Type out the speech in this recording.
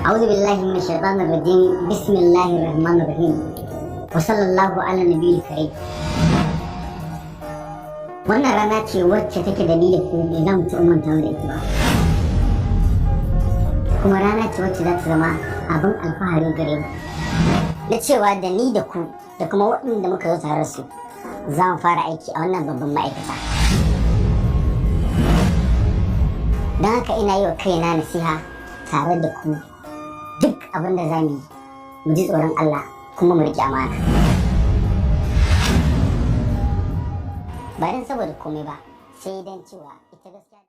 أعوذ بالله من الشيطان الرجيم، بسم الله الرحمن الرحيم، وصلى الله على النبي الكريم. Wannan rana ce wacce take da ni da ku ba za mu taɓa mantawa da ita ba, kuma rana ce wacce za ta zama abin alfahari gare mu na cewa da ni da ku da kuma waɗanda muka zo tare da su za mu fara aiki a wannan babban ma'aikata. Don haka ina yi wa kaina nasiha tare da ku, duk abin da za mu yi, mu ji tsoron Allah kuma mu riƙe amana, ba don saboda komai ba, sai don cewa ita gaskiya.